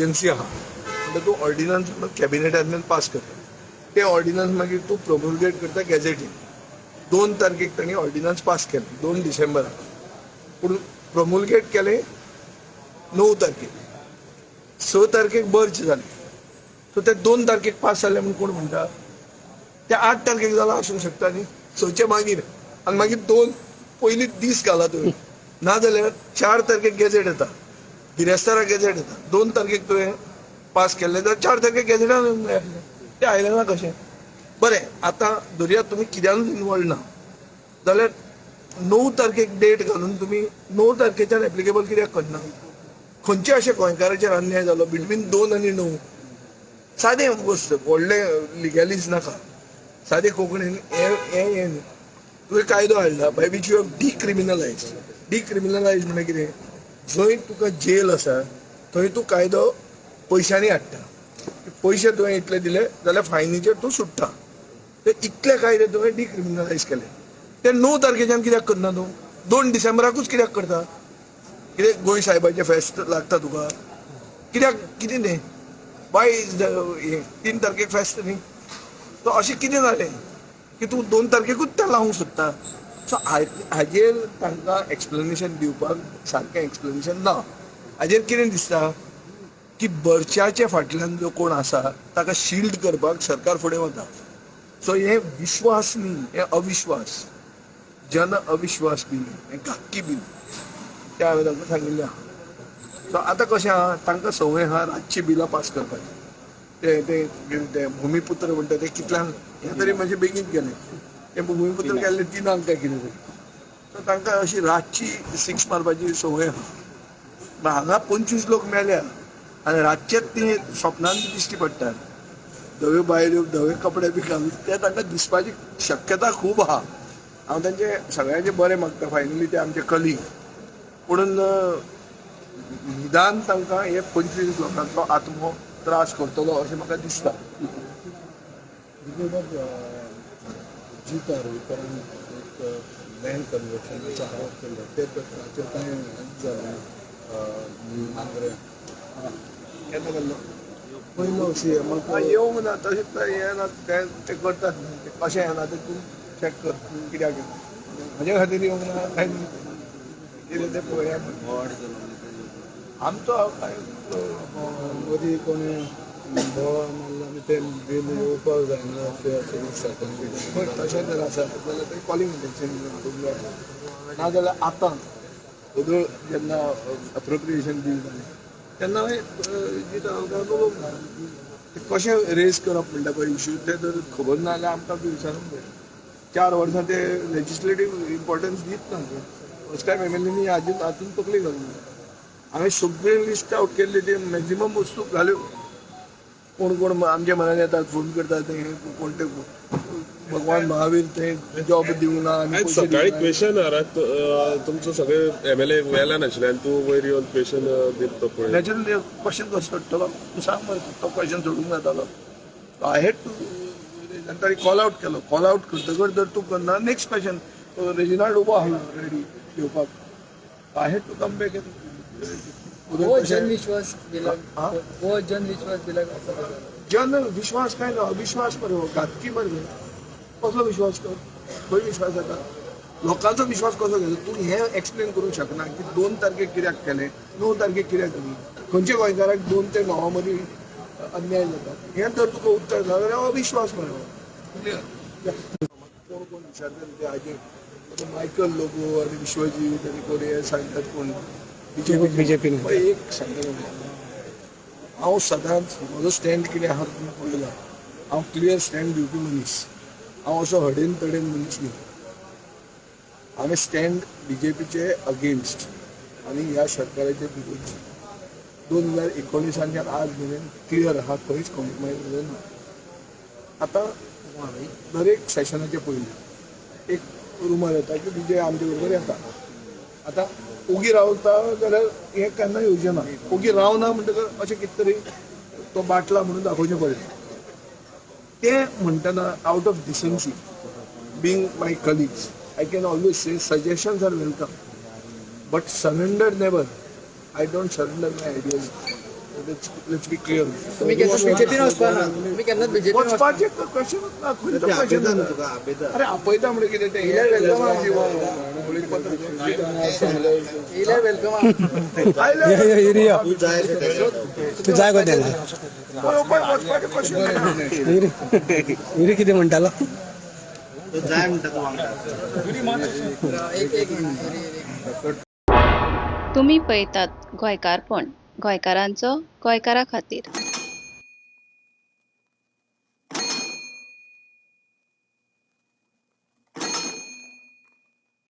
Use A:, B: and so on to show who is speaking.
A: Emergency आहा म्हणटा तूं ऑर्डिनन्स म्हणून कॅबिनेटांतल्यान पास करता, ते ऑर्डिनन्स मागीर तूं प्रोमुलगेट करता गॅझेटीन. 2 तारखेक तांणी ऑर्डिनन्स पास केलें, 2 डिसेंबराक, पूण प्रोमुलगेट केलें 9 तारखेक, 6 तारखेक बर्च जालें. सो ते 2 तारखेक पास जाले म्हूण कोण म्हणटा? ते 8 तारखेक जाला आसूंक शकता न्ही, 6चे मागीर. आनी मागीर 2 पयलीं दीस घाला तुवें, नाजाल्यार 4 तारखेक गॅझेट येता, बिरेस्तारा गॅझेट येता. 2 तारखेक तुवें पास केल्लें जाल्यार 4 तारखेक गॅझेटान येवंक जाय आसलें, तें आयलें ना कशें? बरें, आतां धरया तुमी कित्यानूच इनवॉल्व ना जाल्यार 9 तारखेक डेट घालून तुमी 9 तारखेच्यान एप्लिकेबल कित्याक करना? खंयचे अशें गोंयकाराचेर अन्याय जालो बिटवीन 2 आनी 9? सादें वस्त, व्हडलें लिगेलीज नाका, सादें कोंकणीन हें हें न्ही. तुवें कायदो हाडला by which you have decriminalise. Decriminalise म्हणल्यार कितें? जंय तुका जेल आसा थंय तूं कायदो पयशांनी हाडटा, पयशे तुवें इतले दिले जाल्यार फायनीचेर तूं सुट्टा. ते इतले कायदे तुवें डिक्रिमिनलायज केले, ते 9 तारखेच्यान कित्याक करना तूं? 2 डिसेंबराकूच कित्याक करता? कितें गोंय साहेबाचें फेस्त लागता तुका? कित्याक कितें न्ही? वाय is हें 3 तारखेक फेस्त न्ही? सो अशें कितें जालें की तूं 2 तारखेकूच तें लावंक सोदता? सो हाजेर तांकां एक्सप्लेनेशन दिवपाक सारकें एक्सप्लेनेशन ना. हाजेर कितें दिसता की बर्चाचे फाटल्यान जो कोण आसा ताका शिल्ड करपाक सरकार फुडें वता. सो हें विश्वास न्ही, हें अविश्वास, जन अविश्वास बील, हें घातकी बील, तें हांवें तांकां सांगिल्लें आहा. सो आतां कशें आहा, तांकां संवय आहा रातची बिलां पास करपाची. ते ते ते भुमिपुत्र म्हणटा ते कितल्यांक हें तरी मातशें बेगीन केलें, तें भुमिपुत्र केल्लें 3 काय कितें तरी. सो तांकां अशी रातची 6 मारपाची संवय आहा. हांगा 25 लोक मेल्या आनी रातचेच ती स्वप्नान बी दिश्टी पडटात, धव्यो बायल्यो धवे कपडे बी घालून, ते तांकां दिसपाची शक्यता खूब आहा. हांव तांचे सगळ्यांचे बरें मागता, फायनली ते आमचे कलीग, पुणून निदान तांकां हे 25 लोकांचो आत्मो त्रास करतलो अशें म्हाका दिसता.
B: जीत आरोलकरान एक लँड कन्वर्शनाचो आरोप केल्लो, ते प्रकरणाचेर कांय जालें मांद्रे
A: केन्ना केल्लो
B: पयलो सीएमाक
A: येवंक ना, तशें हें ना, ते करतात कशें येना तें तूं चॅक कर कित्याक येना. म्हज्या खातीर येवंक ना काय कितें तें पळोवया. आमचो काय
B: मदीं कोणी बोवाळ मारलो आनी तें बील येवपाक जायना अशें अशें दिसता.
A: तशें जर आसा जाल्यार तें कॉलिंग अटेन्शन हाडूंक जाय. नाजाल्यार आतां वदळ जेन्ना अप्रोप्रिएशन बील जालें तेन्ना जीत आरोलकार बरोवंक ना, ते कशें रेज करप म्हणटा पळय इश्यू, ते जर खबर ना जाल्यार आमकां बी विचारूंक जाय. 4 वर्सां ते लेजिस्लेटीव इम्पॉर्टन्स दीत ना, फर्स्ट टायम एमएलएनी हातून तकली घालूंक ना. हांवें सगळी लिस्ट आवट केल्ली, ती मॅक्झिमम वस्तू घाल्यो. कोण कोण आमच्या मनान येतात, फोन करतात, ते कोण ते भगवान महावीर ते जॉब दिवंक ना. आनी
C: सकाळी क्वेश्चन आराक तुमचो सगळे एमएलए वेला नाशिल्ले आनी तूं वयर येवन क्वेश्चन दित तो पळय.
A: नॅचरल क्वेश्चन कसो सोडटलो तूं सांग मरे, तो क्वेश्चन सोडूंक जातालो. I had to तांणी कॉल आवट केलो. कॉल आवट करतकच जर तूं करना नेक्स्ट क्वेश्चन रेजिनाल्ड उबो आसलो रेडी घेवपाक. I had to come back.
D: हो जनविश्वास बिलाक, हो जनविश्वास बिलाक,
A: जनविश्वास काय ना, अविश्वास मरे, घातकी मरे. कसलो विश्वास कर? खंय विश्वास जाता? लोकांचो विश्वास कसो घेता? तूं हें एक्सप्लेन करूंक शकना की 2 तारखेक कित्याक केलें, 9 तारखेक कित्याक केलें, खंयच्या गोंयकाराक 2 ते 9 मदीं अन्याय जाता, हें जर तुका उत्तर ना जाल्यार अविश्वास मरे. कोण कोण विचारतात ते हाजेर मायकल लोबो आनी विश्वजीत आनी कोण हे सांगतात, कोण बीजेपी. एक सांगता हांव सदांच म्हजो स्टँड कितें आहा तुमी पळयला. हांव क्लियर स्टँड दिवपी मनीस, हांव असो हडेन तडेन मनीस न्ही. हांवें स्टँड बीजेपीचे अगेन्स्ट आनी ह्या सरकाराचे विरोध 2019 आज मेरेन क्लियर आहा, खंयच कॉम्प्रोमायज जालें ना. आतां दरेक सेशनाचे पयलीं एक रुमर येता की विजय आमचे बरोबर येता. आतां ओगी रावता जाल्यार हें केन्ना येवचें ना. ओगी रावना म्हणटकच अशें कितें तरी तो बाटला म्हणून दाखोवचें पडलें. तें म्हणटना out of decency being my colleagues I can always say suggestions are welcome, but surrender never. I don't surrender my ideas. Let's be clear.
D: तुम्ही केन्नाच बीजेपीन वचपा ना, तुम्ही केन्नाच बीजेपीन
A: वचपाचें क्वेश्चनूच ना, खंयचो क्वेश्चन?
B: तुका आपयता.
A: अरे आपयता म्हणजे कितें तें?
D: येयल्यार welcome.
A: आयल्यार
B: तूं जाय तेका.
E: तूं जाय गो तेन्ना.
A: वचपाचें क्वेश्चन ना.
E: इरी कितें म्हणटालो?
B: तो जाय म्हणटा तूं वांगडा.
D: एक एक मिनिट.
F: तुमी पळयतात गोंयकारपण, गोंयकारांचो गोंयकारा खातीर.